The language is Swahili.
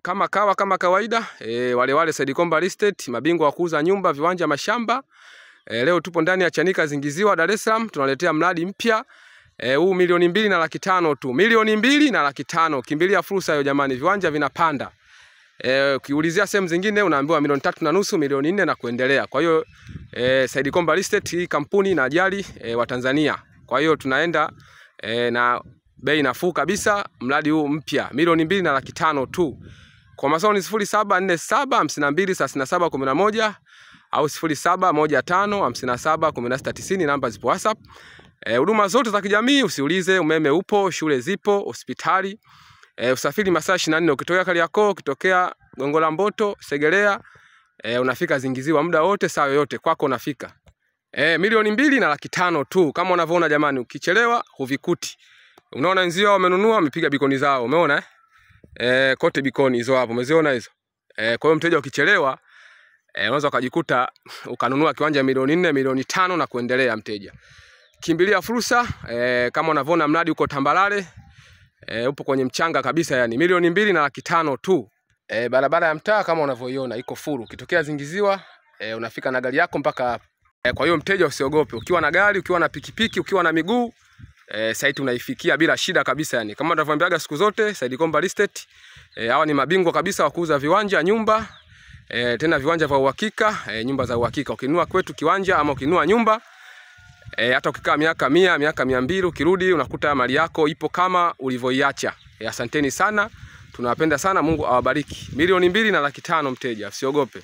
Kama kawa kama kawaida, wale wale Said Komba Real Estate, mabingwa wa kuuza nyumba, viwanja, mashamba. Leo tupo ndani ya Chanika Zingiziwa, Dar es Salaam, tunaletea mradi mpya. Huu 2,500,000 tu. 2,500,000. Kimbilia fursa hiyo jamani, viwanja vinapanda. Ukiulizia sehemu zingine unaambiwa 3.5 milioni, 4 milioni na kuendelea. Kwa hiyo Said Komba Real Estate hii kampuni inajali wa Tanzania. Kwa hiyo tunaenda na bei nafuu kabisa, mradi huu mpya 2,500,000 tu. Kwa maswali ni 0747523711 au 0715571690, namba zipo WhatsApp. Huduma zote za kijamii usiulize, umeme upo, shule zipo, hospitali, usafiri masaa 24, ukitokea Kariakoo, ukitokea Gongo la Mboto, Segerea, unafika Zingiziwa muda wote, saa yoyote kwako unafika. 2,500,000 tu kama unavyoona jamani, ukichelewa huvikuti. Unaona wenzio wamenunua, wamepiga bikoni zao, umeona Kote bikoni hizo hapo, umeziona hizo? Kwa hiyo mteja ukichelewa, unaweza ukajikuta ukanunua kiwanja 4 milioni, 5 milioni na kuendelea mteja. Kimbilia fursa, kama unavyoona mradi uko tambalale, upo kwenye mchanga kabisa yani 2,500,000 tu. Barabara ya mtaa kama unavyoiona iko furu. Ukitokea Zingiziwa, unafika na gari yako mpaka hapa. Kwa hiyo mteja usiogope, ukiwa na gari, ukiwa na pikipiki, ukiwa na miguu, site unaifikia bila shida kabisa yani. Kama tunavyoambiaga siku zote, Said Komba Real Estate, hawa ni mabingwa kabisa wa kuuza viwanja, nyumba, tena viwanja vya uhakika, nyumba za uhakika. Ukinunua kwetu kiwanja ama ukinunua nyumba, hata ukikaa miaka 100, miaka 200, ukirudi unakuta mali yako ipo kama ulivyoiacha. Asanteni sana, tunawapenda sana, Mungu awabariki. 2,500,000 mteja, usiogope.